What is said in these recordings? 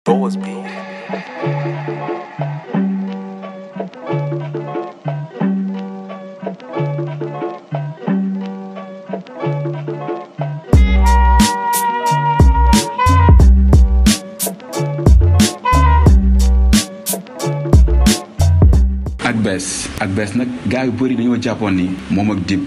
Boas Beat. ak bees nag gars yu bëri dañoo jàppoon ni moom ak Dip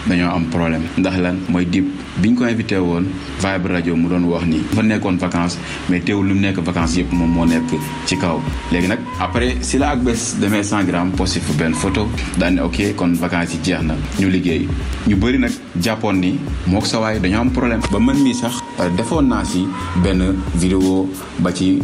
dañoo am problème ndax lan mooy Dip biñ ko invité woon Vibe Radio mu doon wax ni dafa nekkoon vacances mais teewul lu nekk vacances yëpp moom moo nekk ci kaw léegi nag après si la ak bees demee Instagram posté fu benn photo daal ne ok kon vacances yi jeex na ñu liggéey ñu bëri nag jàppoon ni mook sa waay dañoo am problème ba man mii sax defoon naa si benn vidéo ba ci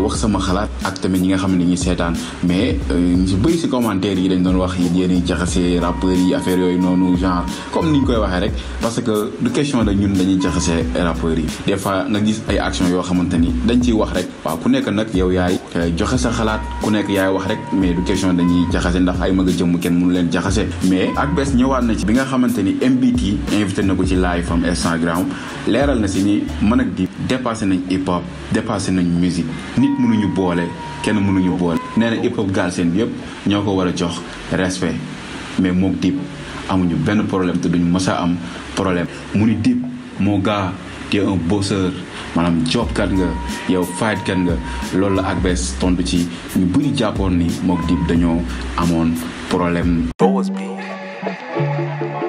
wax sama xalaat ak tamit ñi nga xam ne ñi seetaan mais ñu si bëri si commentaire yi dañ doon wax yéen jaxase rappeurs yi affaire yooyu noonu genre comme ni ñu koy waxee rek parce que du question de ñun dañuy jaxase rappeurs yi des fois nga gis ay action yoo xamante ni dañ ciy wax rek waaw ku nekk nag yow yaay joxe sa xalaat ku nekk yaay wax rek mais du question dañuy jaxase ndax ay mag a jëmm kenn mënu leen jaxase mais ak bees ñëwaat na ci bi nga xamante ni MBT invité na ko ci live am Instagram leeral na si ni mën ak Dip dépassé nañ hip hop dépassé nañ musique nit mënuñu boole kenn mënuñu boole nee na hip hop Galsen bi yëpp ñoo ko war a jox respect mais mook Dip amuñu benn problème te duñu mës a am problème mu ni Dip moo gaa te un bosseur maanaam jobkat nga yow fightkat nga loolu la ak bees tontu ci ñu bëri jàppoon ni mook Dip dañoo amoon problème. Boas Beat.